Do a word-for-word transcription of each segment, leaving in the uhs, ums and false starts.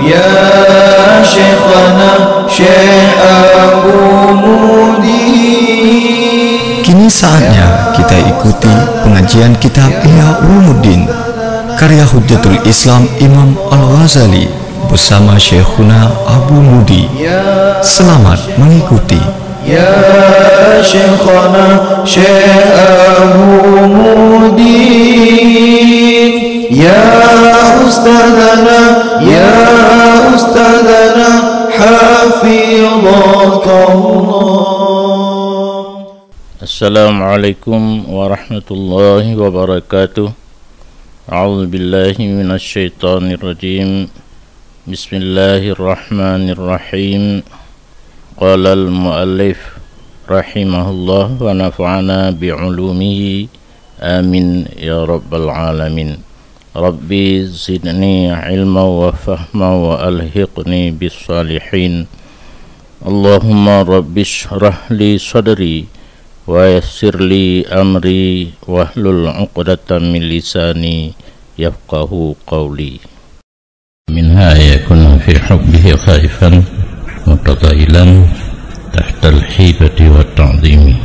Ya Syekhana, Syekh Abu Mudi. Kini saatnya kita ikuti pengajian kitab Ihya Ulumuddin, karya Hujjatul Islam Imam Al-Ghazali bersama Syekhuna Abu Mudi. Selamat mengikuti. Ya Syekhana, Syekh Abu Mudi. Ya Ustadzana, ya Ustadzana, hafizakallah. Assalamualaikum warahmatullahi wabarakatuh. A'udzubillahi minasyaitonirrajim. Bismillahirrahmanirrahim. Qalal muallif rahimahullah wa nafa'ana bi ulumihi. Amin ya rabbal alamin. Rabbi zidni ilma wa fahma wa alhiqni bis salihin. Allahumma rabbi shrah li sadri wa yassir li amri wahlul uqdatam min lisani yafqahu qawli. Minha yakunu fi hubbihi khaifan mutadailan tahtal hibati wa ta'zimi.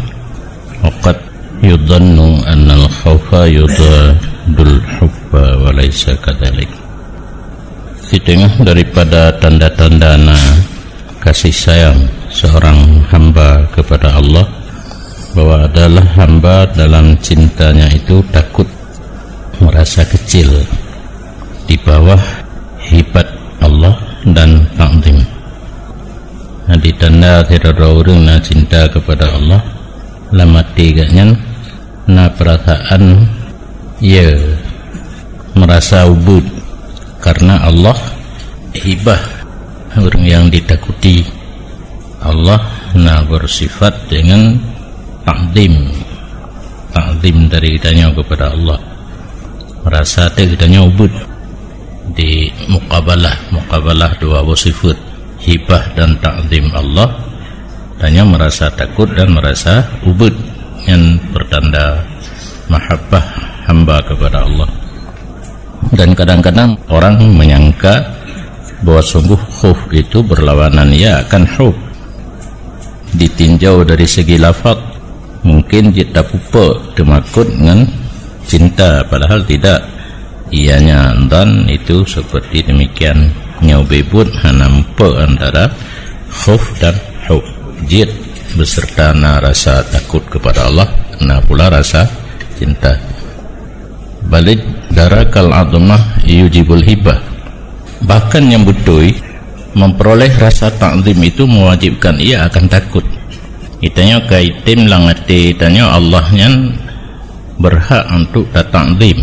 Wa qad yudhannu annal khaufa yudadul hubba wa laisa kadhalik. Sitengah daripada tanda-tanda na kasih sayang seorang hamba kepada Allah, bahwa adalah hamba dalam cintanya itu takut merasa kecil di bawah hibat Allah dan takzim. Nah, ditanda sidroe ureuëng na cinta kepada Allah, lam até geuh nyan na perasaan ia merasa ubit karena Allah hibah ureuëng yang ditakuti. Allah na bersifat dengan takzim. Takzim dari geutanyoe kepada Allah. Merasa teuh geutanyoe ubit di mukabalah, mukabalah dua boh sifat, hibah dan takzim Allah. Tanyoe merasa takut dan merasa ubit. Nyan pertanda mahabbah hamba kepada Allah. Dan kadang-kadang orang menyangka bahwa sungguh khauf itu berlawanan ia akan hub. Ditinjau dari segi lafaz, mungkin jeuet tapeupe teumakot ngon cinta, padahal tidak. Ianya dan itu seperti demikian. Nyoe beubuet hana meupe antara khauf dan hub. Jeuet beserta na rasa takut kepada Allah, na pula rasa cinta. Balik darakal azmah yujibul hibah. Bahkan nyang beutôi, memperoleh rasa takzim itu mewajibkan ia akan takut. Geutanyoe ka item lam até tanyoe Allah nyan berhak untuk tatakzim.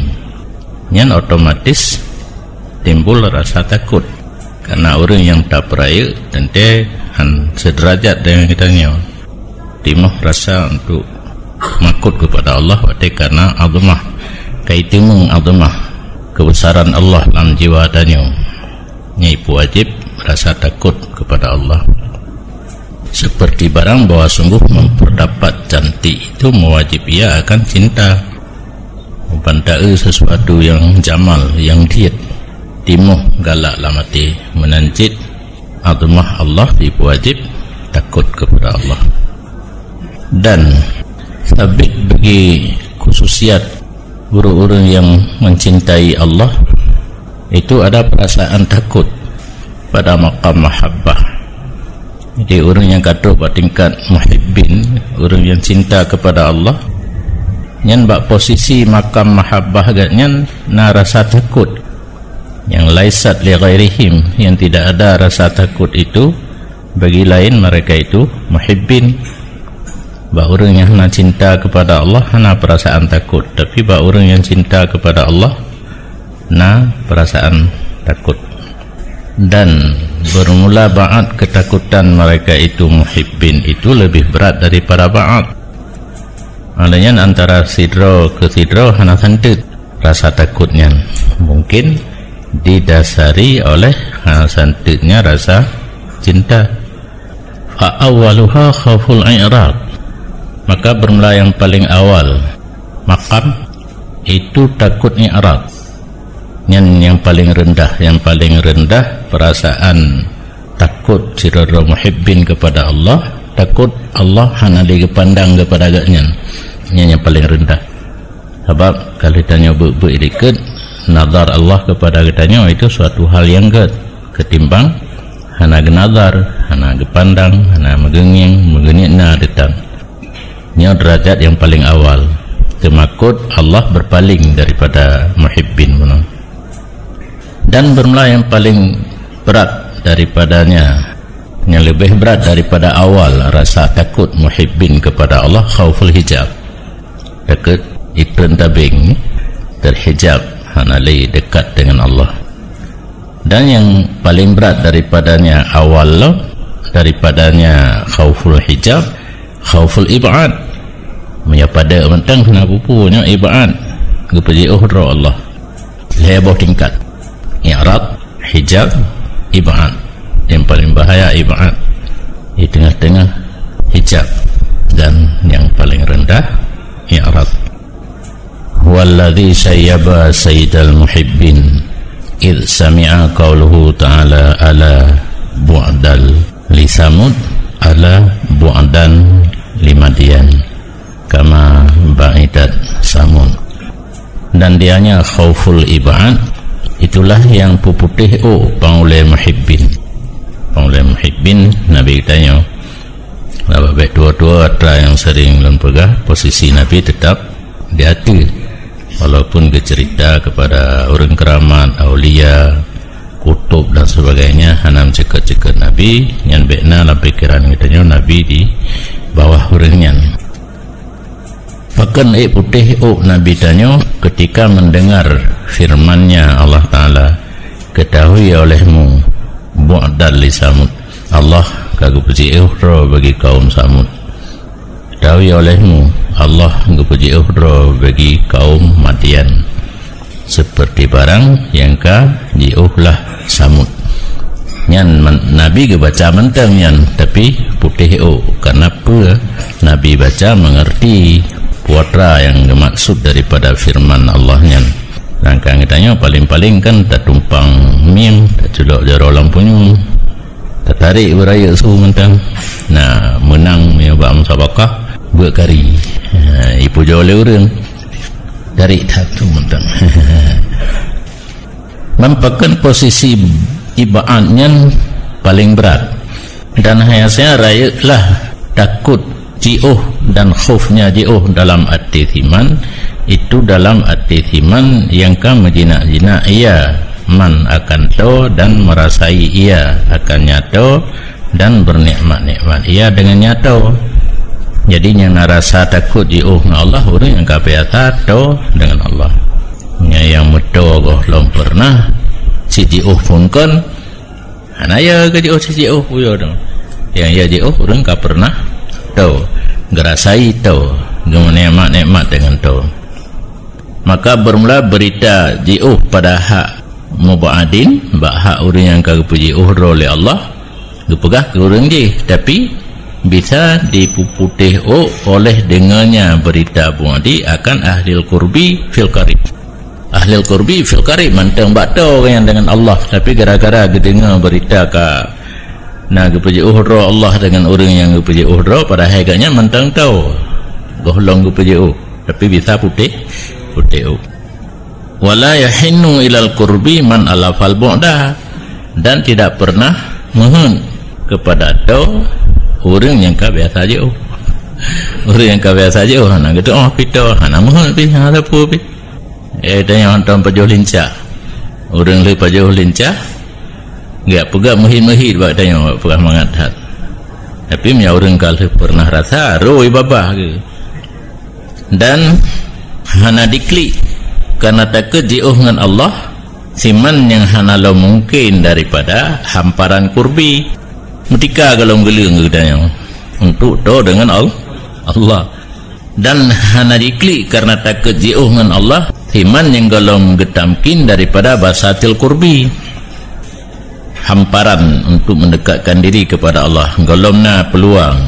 Nyan otomatis timbul rasa takut. Karena ureuëng nyang tapeurayeuk teuntée hán seudeurajat deungon geutanyoe. Timoh rasa untuk makot kepada Allah watée kana azmah, ka iteumeung azmah, kebesaran Allah lam jiwa tanyoe. Nyan ipeuwajéb rasa takot kepada Allah. Seperti barang bahwa sungguh memperdapat cantik itu mewajib ia akan cinta. Ban taeu sesuatu yang jamal, yang diet, timoh galak lam até, meunan cit azmah Allah, ipeuwajéb takot kepada Allah. Dan sabit bagi khususiat ureuëng-ureuëng yang mencintai Allah, itu ada perasaan takut pada maqam mahabbah. Jadi, ureuëng nyang ka trok bak tingkat muhibbin, ureuëng nyang cinta kepada Allah, nyan bak posisi makam mahabbah geuh nyan na rasa takut. Yang laisat li ghairihim, yang tidak ada rasa takut itu bagi lain mereka itu muhibbin. Bak ureuëng nyang hana cinta kepada Allah, hana perasaan takut, tapi bak ureuëng nyang cinta kepada Allah, na perasaan takut. Dan bermula ba'at ketakutan mereka itu muhibbin itu lebih berat daripada ba'at. Maknanya antara sidroe keu sidroe hana santeut rasa takut nyan. Mungkin didasari oleh hana santeutnya rasa cinta. Fa awwaluha khauful i'rad. Maka bermula yang paling awal makam itu takut i'rad. Nyan nyang paleng reundah, nyang paleng reundah peurasaan takot sidroe-droe muhibbin keupada Allah, takot Allah hana lé geupandang keupada geuhnyan. Nyan nyang paleng reundah. Sabab ka lheueh tanyoe beuet-beuet dikeue, nazar Allah keupada geutanyoe itu suatu hal nyang gét ketimbang hana geunazar, hana geupandang, hana meugeungieng, meugeuniet na teutab. Nyoe deurajat nyang paleng awal. Teumakot Allah beurpaléng daripada muhibbin meunan. Dan beurmula nyang paleng brat daripadanya, nyang leubeh brat daripada awal rasa takot muhibbin keupada Allah, khauful hijab. Takot ikreun tabeng, teuhijab, hana lé dekat dengan Allah. Dan nyang paleng brat daripadanya awal lom, daripadanya khauful hijab, khauful ib'ad. Meunyoe padé mantong hana peue-peue, nyoe ib'ad, geupeujiôh droe Allah. Lhée boh tingkat. I'rad, hijab, ib'ad. Nyang paleng bahaya ib'ad. Di teungoh-teungoh hijab. Dan nyang paleng reundah i'rad. Huwallazi syayyaba sayyidal muhibbin idz sami'a qauluhu ta'ala, "Ala bu'dan li Samud, ala bu'dan li Madyan, kama ba'idat Samud." Dan dianya khauful ib'ad, itulah nyang peuputéh ôk pangulée muhibbin. Pangulée muhibbin Nabi geutanyoe. Sabab bék tuwo-tuwo atra nyang sering lôn peugah, posisi Nabi teutab di ateueh. Walaupun geuceurita keupada ureuëng keuramat, aulia, kutub dan sebagainya, hana meuceukeut-ceukeut Nabi, nyan bék na lam pikeran geutanyoe Nabi di bawah ureuëng nyan. Pakon ék putéh ôk Nabi tanyoe ketika mendengar firman-Nya Allah Ta'ala, "Ketahui olehmu, bu'dan li Samud, Allah ka geupeujiôh droe bagi kaum Samud. Ketahui olehmu, Allah geupeujiôh droe bagi kaum Madyan, seperti barang nyang ka jiôh lah Samud." Nyan man-, Nabi geubaca mantong nyan, tapi putéh ôk. Karena peue? Nabi baca mengerti peue atra nyang geumaksud daripada firman Allah nyan. Sedangkan geutanyoe paléng-paléng kan tatumpang mieng, taculok jaroe lam punyueng, tatarék beurayeuk su mantong. Nah, meunang meunyoe bak musabakah, beuet kari. Ha, ipujoe lé ureuëng. Tarék that su mantong. Meunyoe pakon posisi ib'ad nyan paléng brat. Dan hai asai rayeuklah takot jiôh dan khaufnya jiôh dalam até siman, itu dalam até siman nyang ka meujinak-jinak ia man akan toe dan meurasai ia akan nyan toe dan beunikmat-nikmat ia deungon nyan toe. Jadi nyang na rasa takot jiôh ngon Allah ureuëng nyang ka biasa toe deungon Allah. Nyan nyang meutoe gohlom peureunah, cit jiôh phon kon, hana ya keu jiôh, cit jiôh peue yo dong. Nyang ya jiôh ureuëng ka peureunah toe, geurasai toe, geumeunikmat-nikmat deungon toe. Maka beurmula beurita jiôh pada hak mub'adin, bak hak ureuëng nyang ka geupeujiôh droe lé Allah, geupeugah keu ureuëng jih, tapi bisa dipeuputéh ôk oleh deungonya beurita bu'di akan ahlil qurbi fil qarib. Ahlil qurbi fil qarib mantong bak toe nyang deungon Allah, tapi gara-gara geudeungoe beurita ka na geupeujiôh droe Allah deungon ureuëng nyang geupeujiôh droe, padahai gobnyan mantong toe gohlom geupeujiôh, tapi bisa putéh, putéh ôk. "Wala yahinnu ilal qurbi man alafal bu'da," dan tidak pernah meuheuet keupada toe ureuëng nyang ka biasa jiôh. Ureuëng nyang ka biasa jiôh hana geutuoh pih toe, hana meuheuet pih, hana sapeue pih. Eh, tanyoe hantom pajoh lincah. Ureuëng lheueh pajoh lincah, geujak peugah meuhit-meuhit bak tanyoe, peugah mangat that. Tapi meunyoe ureuëng ka lheueh pernah rasa, rhoi babah geuh. Dan hana diklik karena takot jiôh ngon Allah, siman nyang hana lom mungken daripada hamparan kurbi. Meutika golom geuleueng geutanyoe untuk toe deungon Al-, Allah. Dan hana diklik karena takot jiôh ngon Allah, siman nyang golom geutamkin daripada basatil kurbi. Hamparan untuk mendekatkan diri kepada Allah, golom na peuluang.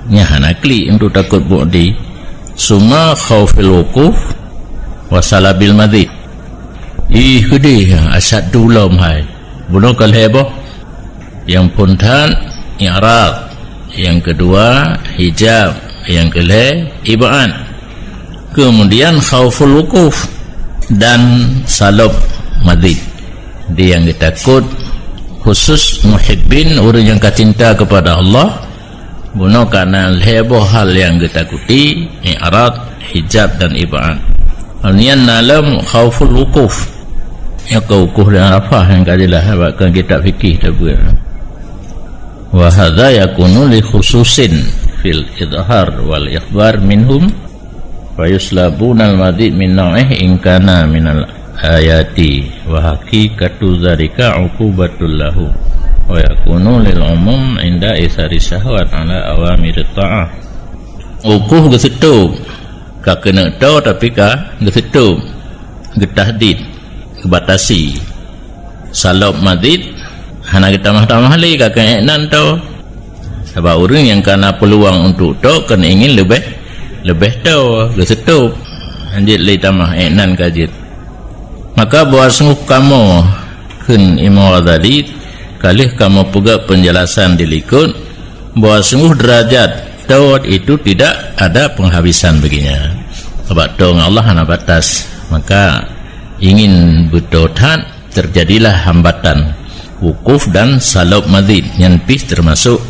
Nyan hana klik untuk takot bu'di. Suma khaufil wuquf wa salabil madhi. Ih, keudeh, asyaddu lom hai. Bunoe ka lhèe boh. Nyang phôn that, i'rad. Nyang keudua, hijab. Nyang keulhèe, ib'ad. Kemudian khauful wuquf dan salop mazid. Di nyang geutakot khusus muhibbin, ureueng nyang ka cinta kepada Allah, bunoe ka na lhèe boh hal nyang geutakuti, i'rad, hijab dan ib'ad. Nyan na lom khauful wuquf. Nyang ka wuquf di Arafah nyang ka jeulaih bak kitab fikih teubeuet. Wa hadza yakunu li khususin fil idhar wal ikhbar minhum, fa yuslabunal mazid min nau'ih in kana minal ayati, wa haqiqatu dzalika uqubatul lahu, wa yakunu lil umum inda isari syahwat ala awamir ta'ah. Wuquf geuseutôb, ka keuneuk toe tapi ka geuseutôb, geutahdid, geubatasi. Salop mazid hana geutamah-tamah lé, ka keuneuk ék nan toe. Sabab ureueng nyang ka na peuluang untuk toe kan ingin leubeh, leubeh toe, geuseutôb. Hanjeuet lé tamah, ék nan ka jeuet. Maka bahwa sungguh kamoe, kheun Imam Ghazali, ka lheueh kamoe peugah penjelasan di likot, bahwa sungguh derajat toe itu tidak ada penghabisan baginya. Sabab toe ngon Allah hana batas. Maka ingin beutôi that, terjadilah hambatan wuquf dan salop mazid, nyan pih termasuk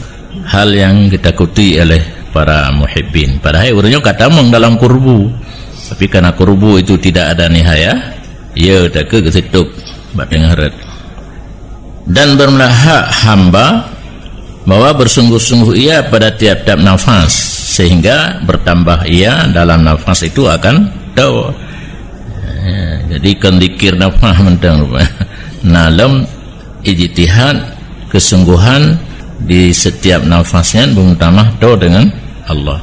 hal yang ditakuti oleh para muhibbin. Padahai ureueng nyoe ka tamong dalam kurbu, tapi karena kurbu itu tidak ada nihayah, ya, takheun geuseutôb bak teungoh rot. Dan bermula hak hamba bahwa bersungguh-sungguh ia pada tiap-tiap nafas, sehingga bertambah ia dalam nafas itu akan toe. Ya, jadi kon zikir nafas mantong rupanya. Na lom ijtihad, kesungguhan di setiap nafas nyan beumeutamah toe deungon Allah.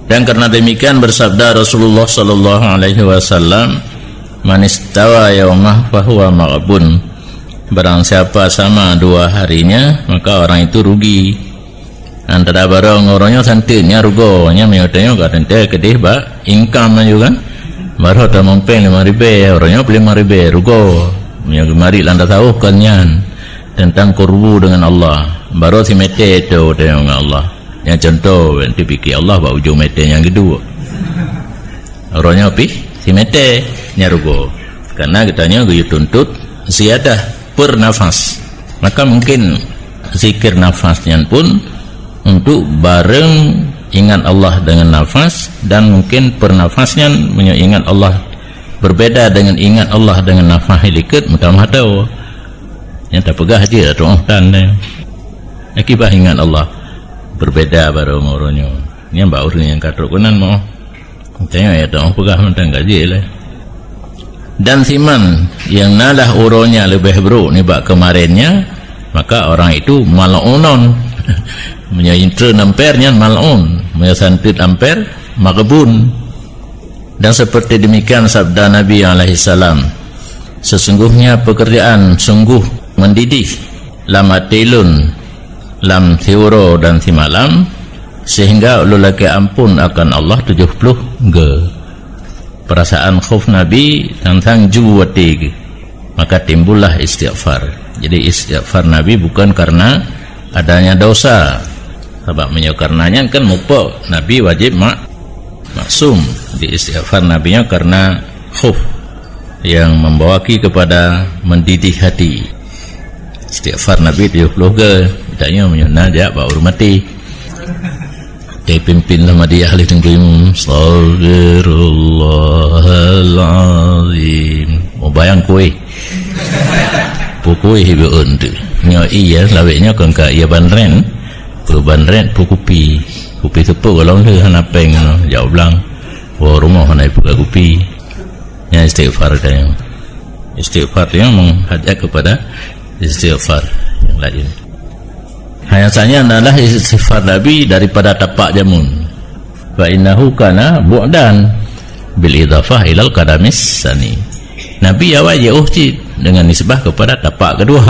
Dan karena demikian bersabda Rasulullah sallallahu alaihi wasallam, "Man istawa yaumah fahuwa maghbun." Barang siapa sama dua harinya, maka orang itu rugi. Antara barô ngon uroe nyoe santeut, nyan rugoe. Nyan meunyoe tanyoe ka teuntèe keudeh bak income laju kan. Barô tamong péng lima ribèe, uroe nyoe lima ribèe, rugoe. Meunyoe geumarit lam tasawuf kon nyan. Teuntang kurbu deungon Allah. Barô simètè toe tanyoe ngon Allah. Nyan cuntoh, nanti pike Allah bak ujông mètè nyang geuduek. Uroe nyoe pih simètè, nyan rugoe. Karena geutanyoe geuyue tuntut ziyadah per nafas. Maka mungkin zikir nafas nyan pun untuk bareng ingat Allah dengan nafas, dan mungkin per nafas nyan meunyoe ingat Allah berbeda dengan ingat Allah dengan nafas likot, meutamah toe. Nyang tapeugah jeuet tu'oh tan deh. Akibat ingat Allah berbeda barô ngon uroe nyoe. Nyan bak ureueng nyang ka trok keunan moh. Tanyoe ya dong peugah mantong gaji lé. Dan siman nyang na lah uroe nyan leubeh brok nibak keumarennya, maka orang itu mal'unon. Meunyoe intreun amper nyan mal'un, meunyoe santeut amper maghbun. Dan seperti demikian sabda Nabi alaihissalam, "Sesungguhnya pekerjaan sungguh mendidih lam até lôn lam siuroe dan simalam, sehingga ulôn lakèe ampôn akan Allah tujoh ploh ge." Perasaan khauf Nabi tang-tang ju até geuh, maka timbullah istighfar. Jadi istighfar Nabi bukan karena adanya dosa. Sabab meunyoe karena nyan kan mupok Nabi wajib mak-, maksum. Di istighfar Nabi nyoe karena khauf yang membawa ki kepada mendidih hati. Istighfar Nabi tujoh ploh ge, tanyoe meunyoe na jak bak ureueng maté. Teupimpin lam hadiah lé Teungku Imum, "Astaghfirullahalazim." Mubayang kueh. Pukui hibeuen tu. Nyoe iya, lawét nyoe kon ka iya banren. Pu banren, pu kupi. Kupi seupôt golom lheueh hana péng nyoe, jak u blang. Woe rumoh hana ipeugah kupi. Nyan istighfar tanyoe. Istighfar tanyoe menghajat kepada istighfar yang lain. Hanya saja adalah istighfar Nabi daripada tapak jameun. Fa innahu kana bu'dan bil idhafah ilal qadamis sani. Nabi awai jiôh cit dengan nisbah kepada tapak kedua.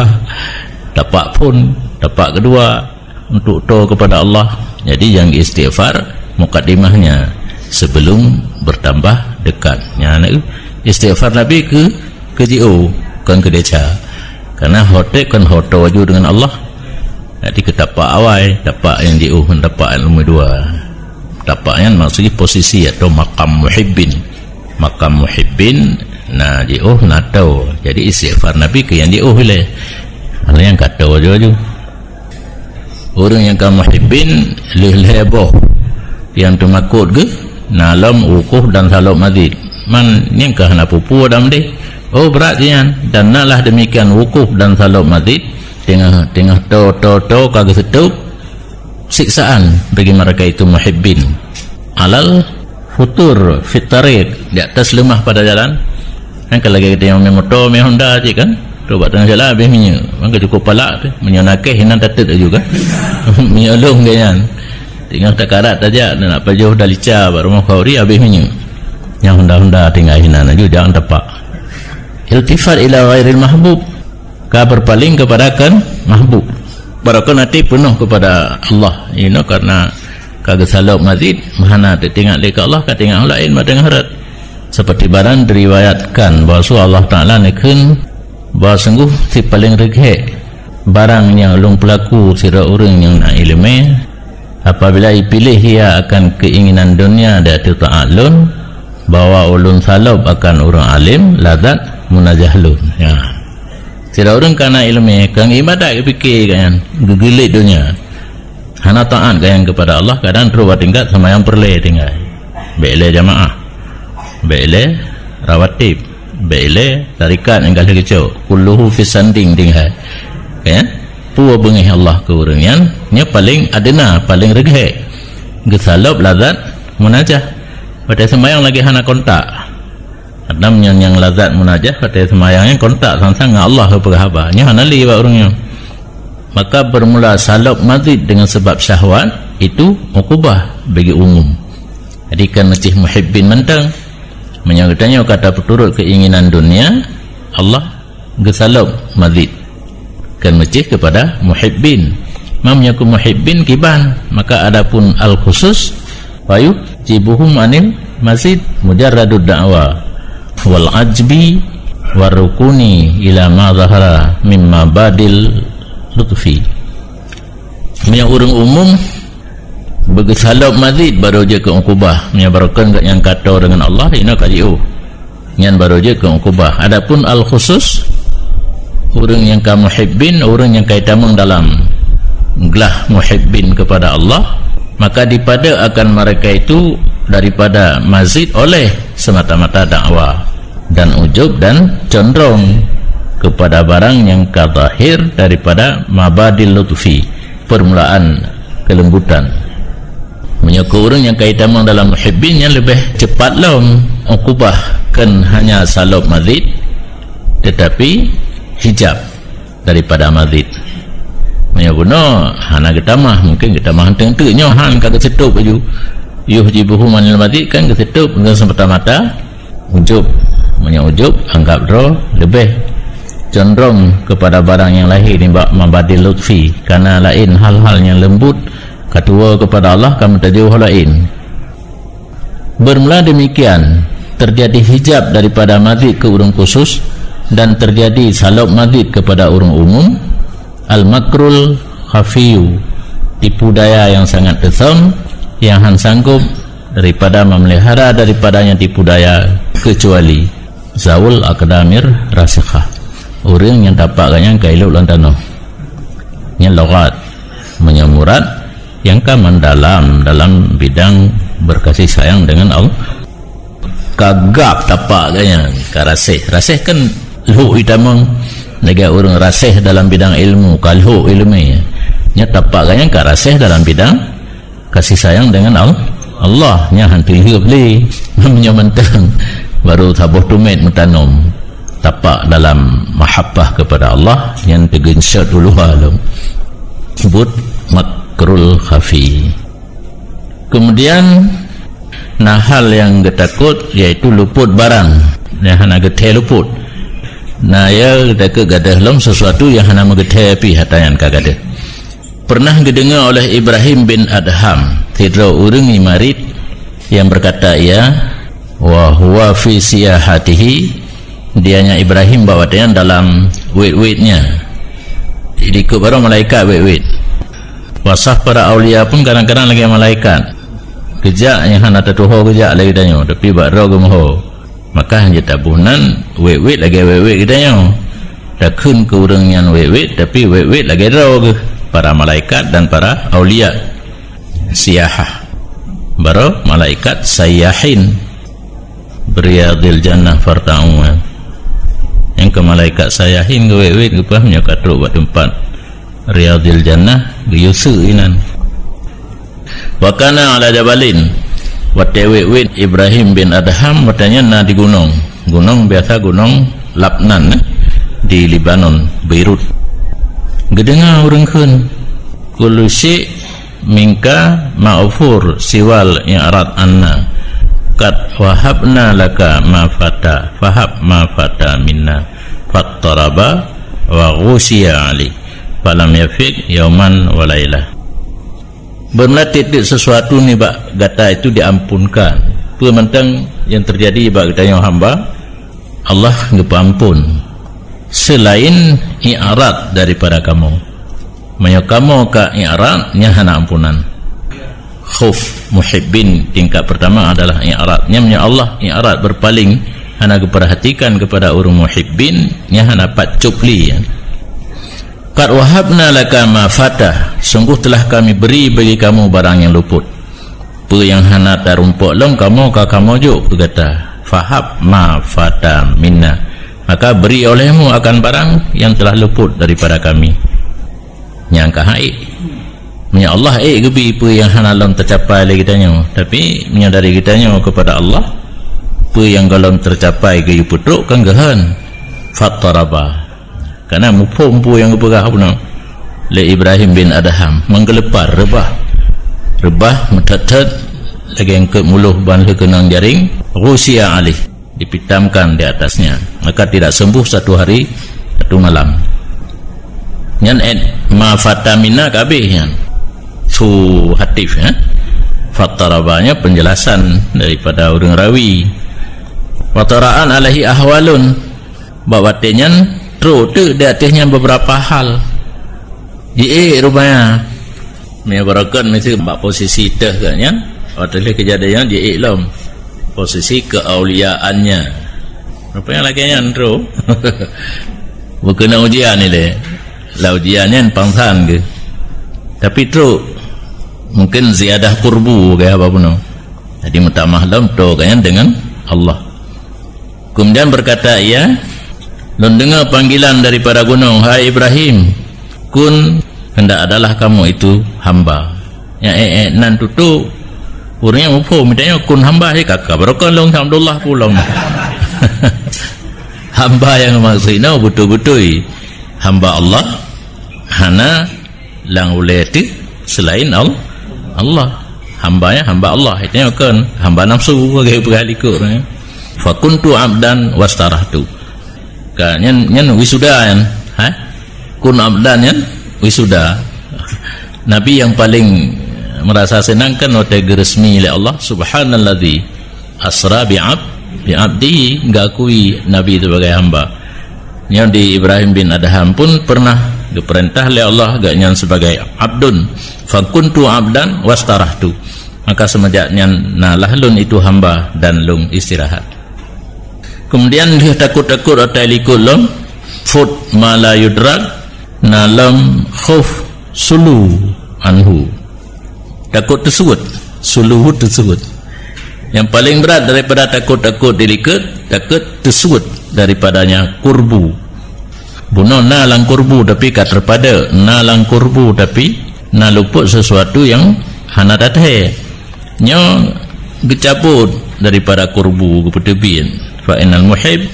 Tapak phôn, tapak kedua untuk toe kepada Allah. Jadi yang istighfar mukaddimahnya sebelum bertambah dekat. Nyan istighfar Nabi ke Keu jiôh, kon keu desya. Karena ho trép kan ho toe laju deungon Allah. Jadi keu tapak awai, tapak nyang jiôh ngon tapak nyang nomor dua. Tapak nyan maksudnya posisi atau makam muhibbin. Makam muhibbin na jiôh na toe. Jadi istighfar Nabi keu nyang jiôh ilée. Hana nyang ka toe laju-laju. Ureuëng nyang ka muhibbin lheueh lhée boh nyang teumakot geuh na lom wukuf dan salop mazid. Man nyang ka hana peue-peue dam deh. Oh, brat nyan. Dan nalah demikian wukuf dan salop mazid, teungoh, teungoh toe, toe, toe ka geuseutôb, siksaan bagi mereka itu muhibbin. Alal futur fit tariq, di atas leumah pada jalan. Kan kalau lagée geutanyoe mé moto, mé Honda cit kan. Tu bak tengah jalan habéh minyeuk. Maka cukup palak tu. Meunyoe nakeh inan tatet laju kan. Meunyoe lôn ke nyan. Teungoh takarat tajak dan nak pajoh dalica bak rumoh khauri habéh minyeuk. Nyang Honda-Honda tinggai hinan laju jangan tapak. Iltifat ila ghairil mahbub. Ka berpaling kepada kon mahbub. Barokan hati penuh kepada Allah. Inoe karena ka geusalop mazid, hana teuingat lé keu Allah, ka teuingat laén bak teungoh rot. Seperti barang diriwayatkan bahwa Allah Taala neukheun bahwa sungguh si paling reugét barang nyang ulôn peulaku sidroe ureuëng nyang na iéleumé, apabila ipiléh ia akan keinginan dunia di ateueh taát lôn, bahwa ulôn salop akan ureuëng alim lazat munajah lôn. Ya. Sidroe ureuëng ka na iéleumé, keu ibadat geupike gobnyan, geugeulet donya. Hana taát gobnyan kepada Allah, kadang trok bak tingkat seumayang peureulée tinggai. Bék ilée jamaah. Bék ilée rawatib. Bék ilée tarekat nyang ka lheueh geucok. Kulluhu fi sanding tinggai. Ya? Peue beungéh Allah keu ureuëng nyan, nyoe paléng adena, paléng reugét. Geusalop lazat munajah. Watée seumayang lagée hana kontak. Kadang nyan nyang lazat munajah, watée seumayang nyan kontak sang-sang ngon Allah keu peugah haba. Nyoe hana lé bak ureuëng nyoe. Maka bermula salop mazid dengan sebab syahwat, itu ukubah bagi umum. Jadi kan meucih muhibbin mantong. Meunyoe geutanyoe ka tapeuturot keinginan dunia, Allah geusalop mazid. Kan meucih kepada muhibbin. Mam nyoe keu muhibbin kiban, maka adapun al-khusus, fayujibuhum anil mazid mujarradud da'wa wal ajbi warukuni ila ma zahara mimma badil lutfi. Meunyoe ureuëng umum beugeusalop mazid baru jeuet keu ukubah. Meunyoe barokan gobnyan ka toe deungon Allah, inoe ka jiôh. Nyan baru jeuet keu ukubah. Adapun al-khusus, ureuëng nyang ka muhibbin, ureuëng nyang ka itamong dalam glah muhibbin kepada Allah, maka dipada akan mereka itu daripada mazid oleh semata-mata dakwa dan ujub dan condrong kepada barang nyang ka zahir daripada mabadil lutfi, permulaan kelembutan. Meunyoe keu ureuëng nyang ka itamong dalam muhibbin, nyan leubeh cepat lom ukubah, kon hanya salop mazid, tetapi hijab daripada mazid. Meunyoe bunoe hana geutamah, mungkin geutamah enteuk-enteuk nyoe han ka geuseutôb laju. Yujibuhum anil mazid kan geuseutôb ngon semata-mata ujub. Meunyoe ujub, anggap droe leubeh condrong kepada barang nyang lahé nibak mabadil lutfi, karena laén hal-hal nyang leumbut ka tuwoe kepada Allah ka meutajôh laén. Bermula demikian, terjadi hijab daripada mazid keu ureuëng khusus dan terjadi salop mazid kepada ureuëng umum, al-makrul khafiyu, tipu daya yang sangat teusom, yang han sanggup daripada memelihara daripadanya tipu daya, kecuali zawul aqdamir rasikhah, ureuëng nyang tapak gobnyan ka ilop lam tanoh. Nyan lughat, meunyoe murad nyang ka mendalam dalam bidang berkasih sayang dengan Allah. Ka gab tapak gobnyan, ka raséh. Raséh kan lhok itamong, lagée ureuëng raséh dalam bidang ilmu, ka lhok iéleumé. Nyan tapak gobnyan ka raséh dalam bidang kasih sayang dengan Al-, Allah. Nyan han teulheueh lé. Meunyoe mantong baru saboh tumét meutanom, tapak dalam mahabbah kepada Allah, nyan teugeunsyot u luwa lom. Sebut makrul khafi. Kemudian, na hal nyang geutakot, yaitu luput barang nyang hana geuthée luput. Na ya geutakot gadôh lom sesuatu nyang hana meugeutée pih, ata nyan ka gadôh. Pernah geudeungoe oleh Ibrahim bin Adham, sidroe ureuëng nyang marit, yang berkata ia, wa huwa fi siyahatihi, Dianya Ibrahim bak watée nyan dalam wét-wét nyan. Di likot baroe malaikat wét-wét. Wasaf para aulia pun kadang-kadang lagée malaikat. Geujak nyang hana tatuho geujak lé geutanyoe, tapi bak droe geumeuho. Maka hana taboh nan wét-wét lagée wét-wét geutanyoe. Takheun keu ureuëng nyan wét-wét, tapi wét-wét lagée droe geuh, para malaikat dan para aulia. Siyahah. Baroe malaikat sayyahin. Riyadil jannah farta'u. Nyang keu malaikat sayyahin geuwét-wét geupeugah meunyoe ka trok bak teumpat riyadil jannah geuyue seue inan. Wa kana ala jabalin. Watée wét-wét Ibrahim bin Adham watée nyan na di gunong. Gunong biasa gunong Labnan, eh, di Lebanon, Beirut. Geudeungoe ureuëng kheun, "Kullu syai' minka ma'fur siwal i'rad anna. Qad wahabna laka ma fata, fahab ma fata minna." Fattaraba wa ghusyiya alaih, falam yafiq yauman wa lailah. Beuna tieb-tieb sesuatu nibak gata itu diampunkan. Peue mantong nyang teujadi bak geutanyoe hamba, Allah geupeuampon. Seulaén i'rad daripada kamoe. Meunyoe kamoe ka i'rad, nyan hana ampunan. Khauf muhibbin tingkat pertama adalah i'rad. Nyan meunyoe Allah i'rad, berpaling, hana geupeurhatikan kepada ureuëng muhibbin, nyan hana pat cop lé. Qad wahabna laka ma fata, sungguh telah Kami beri bagi kamu barang nyang luput. Peue nyang hana tarumpok lom kamoe ka kamoe jok keu gata. Fahab ma fata minna, maka beri olehmu akan barang nyang telah luput daripada Kami. Nyang ka han ék. Meunyoe Allah ék geubi peue nyang hana lom teucapai lé geutanyoe, tapi meunyoe dari geutanyoe kepada Allah, peue nyang gohlom teucapai geuyue peutrok kan geuhon. Fattaraba. Kana muphom peue nyang geupeugah bunoe lé Ibrahim bin Adham, meugeuleupar reubah. Reubah meuthot-thot lagée eungkot muloh ban lheueh keunong jaréng, ghusyiya alaih, dipitamkan di atasnya, maka tidak sembuh satu hari satu malam. Nyan et ma fata minna ka habéh nyan. Su hatif, ya. Fattarabanya penjelasan daripada ureuëng rawi. Wa tara'an alaihi ahwalun. Bak watée nyan trok teuk di ateueh nyan beberapa hal. Jiék rupanya. Meunyoe barokon miseue bak posisi teuh geuh nyan, watée lheueh keujadian jiék lom posisi keauliaannya. Rupanya lagée nyan trok. Bukon ujian ilée. Lam ujian nyan pangsan geuh. Tapi trok mungkin ziyadah qurbu gaya apa bunoe. Jadi meutamah lom trok geuh nyan deungon Allah. Kemudian berkata ia, "Lôn deungoe panggilan daripada gunong, 'Hai Ibrahim, kun, hendak adalah kamu itu hamba.'" Nyang ék-ék nan tutoe, ureuëng nyang muphom, geutanyoe kun hamba, "Hei kaka, barokon lôn Abdullah pulang." Hamba nyang maksud nyoe beutôi-beutôi hamba Allah, hana lam ulée teuh seulaén Al-, Allah. Hamba nyan hamba Allah, itu nyan kon hamba nafsu, bagi peugah likot, eh. "Fakuntu abdan wastarahtu." Ka nyan, nyan wisuda nyan, ha? Kun abdan nyan wisuda. Nabi nyang paléng merasa seunang kan watée geuresmi lé Allah, "Subhanalladzi asra bi ab-, bi abdihi," geukui Nabi sebagai hamba. Nyoe di Ibrahim bin Adham pun pernah geupeurintah lé Allah geuh nyan sebagai abdun, "Fakuntu abdan wastarahtu." Maka semenjak nyan nalah lôn itu hamba dan lôn istirahat. Kemudian lheueh takot-takot ata likot lom, fot ma la yudrak, na lom khauf sulu anhu. Takot teusuet, suluhu teusuet. Nyang paléng brat daripada takot-takot di likot, takot teusuet daripadanya kurbu. Bunoe na lam kurbu tapi ka teupada, na lam kurbu tapi na luput sesuatu nyang hana tathée. Nyoe geucabot daripada kurbu geupeuteubiet. Fa innal muhib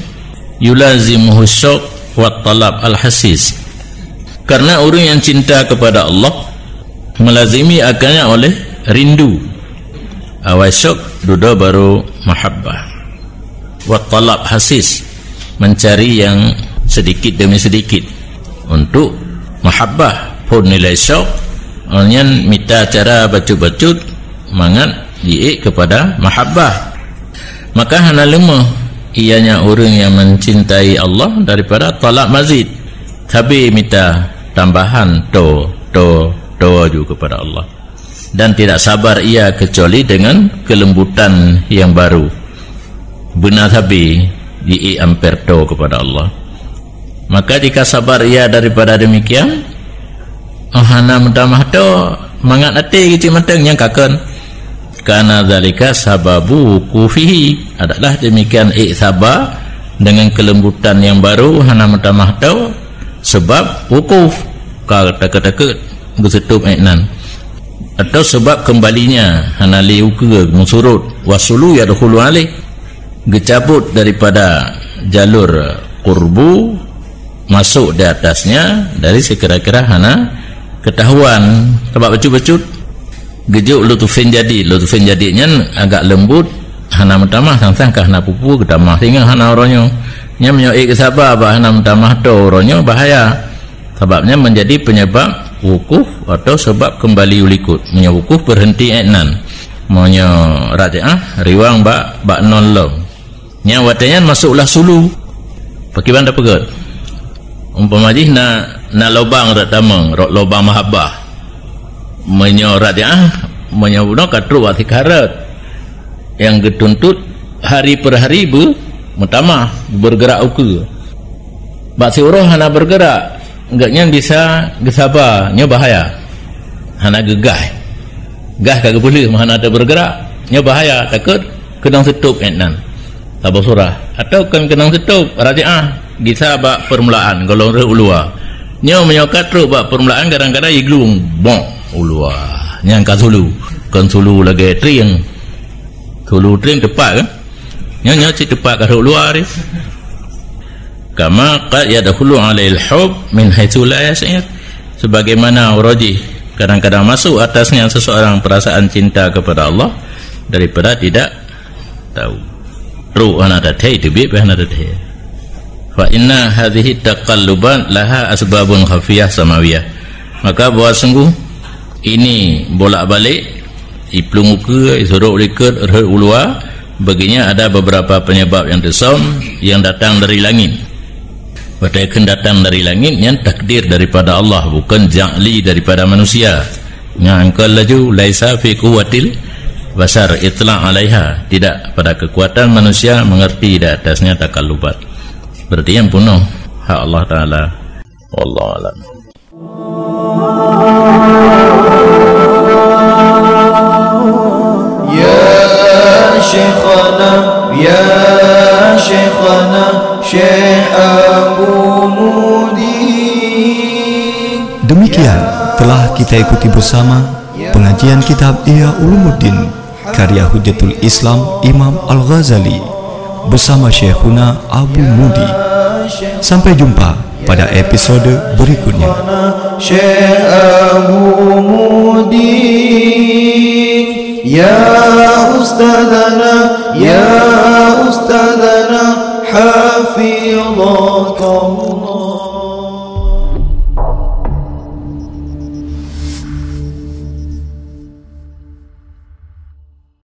yulazimuhu syauq wa talab al-hasis. Karena ureuëng nyang cinta kepada Allah, melazimi akannya oleh rindu. Awai syok dudoe baru mahabbah. Wa talab hasis, mencari yang sedikit demi sedikit untuk mahabbah. Phon nilai syok, nyan mita cara bacut-bacut mangat jiék kepada mahabbah. Maka hana leumoh Ianya ureuëng yang mencintai Allah daripada talab mazid, sabe mita tambahan to, to, to ju kepada Allah. Dan tidak sabar ia kecuali dengan kelembutan yang baru. Beuna sabe jiék amper to kepada Allah. Maka jika sabar ia daripada demikian, oh, hana meutamah to, mangat até geucit mantong nyang kakon. Kana zalika sababu wuqufihi, adalah demikian ék saba dengan kelembutan yang baru, hana meutamah to, sebab wukuf, ka takot-takot geuseutop ék nan. Atau sebab kembalinya, hana lé ukeue meusurot, wasulu yadkhulu alaih, geucabut daripada jalur qurbu, masuk di atasnya dari sekira-kira hana ketahuan, sabab bacut-bacut. Geujok lutufin jadid, lutufin jadid nyan agak lembut, hana meutamah, sang-sang ka hana peue-peue geutamah, sehingga hana uroe nyoe. Nyan meunyoe ék geusaba bak hana meutamah to uroe nyoe, bahaya. Sabab nyan menjadi penyebab wukuf atau sebab kembali u likot. Meunyoe wukuf, berhenti ék nan. Meunyoe raji'ah, riwang bak, bak non lom. Nyang watée nyan masuklah sulu. Pakriban tapeugét? Umpama jih na, na lobang rot tamong, rot lobang mahabbah. Meunyoe raji'ah, meunyoe bunoe ka trok bak sikharat. Nyang geutuntut hari per hari beu-, meutamah, bergerak ukeue. Bak siuroe hana bergerak, gobnyan bisa geusaba, nyoe bahaya. Hana geugaih. Gaih ka geupeuleueh, meuhana teuh bergerak, nyoe bahaya, takot keunong seutop ék nan. Saboh surah. Atau kon keunong seutop, raji'ah, gisa bak permulaan, gohlom rhot u luwa. Nyoe meunyoe ka trok bak permulaan, kadang-kadang iglung, bong, u luwa. Nyan ka sulu. Kon sulu lagée trieng. Sulu trieng teupat kan? Nyoe, nyoe cit teupat ka rhot u luwa tadi. Kama qad yadkhulu alaihil hub min haitsu la yash'ur. Sebagaimana uroe jih kadang-kadang masuk atasnya seseorang perasaan cinta kepada Allah daripada tidak tahu. Trok hana tathée, teubiet pih hana tathée. Fa inna hadhihi taqallubat laha asbabun khafiyah samawiyah. Maka bahwa sungguh ini bolak-balik, iplueng ukeue, isurok likot, rhot u luwa, baginya ada beberapa penyebab yang tersem yang datang dari langit. Watée kheun datang dari langit, nyan takdir daripada Allah, bukan ja'li daripada manusia. Nyan kon laju, laisa fi quwwatil bashar itla' alaiha, tidak pada kekuatan manusia mengerti di atasnya takallubat. Berarti nyan peunoh hak Allah Taala. Wallahu a'lam. Ya Syekhana, ya Syekhana, Syekh Abu Mudi. Demikian telah kita ikuti bersama pengajian kitab Ihya Ulumuddin karya Hujjatul Islam Imam Al-Ghazali bersama Syekhuna Abu Mudi. Sampai jumpa pada episode berikutnya. Syekh Abu Mudi, ya Ustadzana, ya Ustadzana, hafidhakallah.